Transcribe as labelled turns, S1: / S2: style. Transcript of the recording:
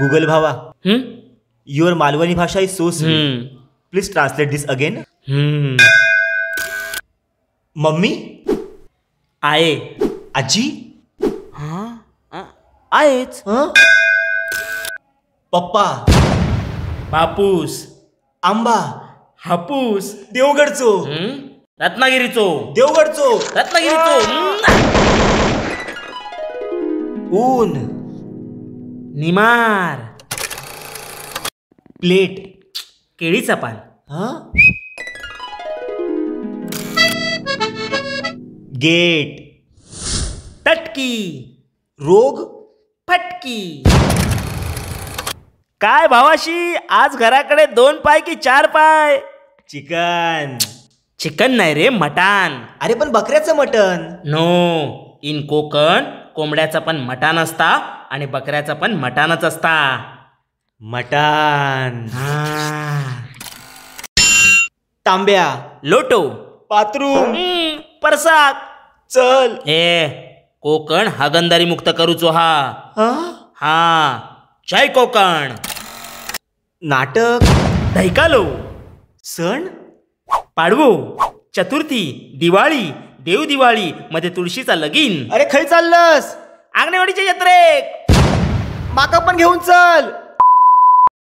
S1: Google भावा,
S2: हम्म?
S1: Your Malvani भाषा is so sweet.
S2: Hmm.
S1: Please translate this again.
S2: Hmm.
S1: Mummy.
S2: आहे.
S1: आजी.
S2: आहेच.
S1: हं? पप्पा.
S2: बापूस.
S1: आंबा.
S2: हापूस.
S1: देवगडचो.
S2: हम्म? रत्नागिरीचो.
S1: देवगडचो.
S2: रत्नागिरीचो.
S1: ऊन.
S2: निमार.
S1: प्लेट.
S2: केळीचा पान.
S1: हं? गेट.
S2: तटकी.
S1: रोग.
S2: फटकी. काय भावाशी, आज घराकडे 2 पाय की 4 पाय?
S1: चिकन.
S2: चिकन नाही रे, मटण.
S1: अरे पण बकऱ्याचं मटण.
S2: नो, इन कोकण कोंबड्याचा पण मटण असता आणि बकऱ्याचा पण मटणच असता.
S1: मटण.
S2: हा.
S1: तांब्या.
S2: लोटो.
S1: बाथरूम.
S2: परसाक.
S1: चल.
S2: ए, कोकण हागंदारी मुक्त करूचो हा.
S1: हा?
S2: हा, जय कोकण.
S1: नाटक.
S2: धैकालो.
S1: सण.
S2: पाडवो, चतुर्थी, दिवाळी, देवदिवाळी मध्ये तुळशीचा लगीन.
S1: अरे खै चाललंस?
S2: आंगणेवाडीच्या जत्रेक.
S1: माका पण घेऊन चल.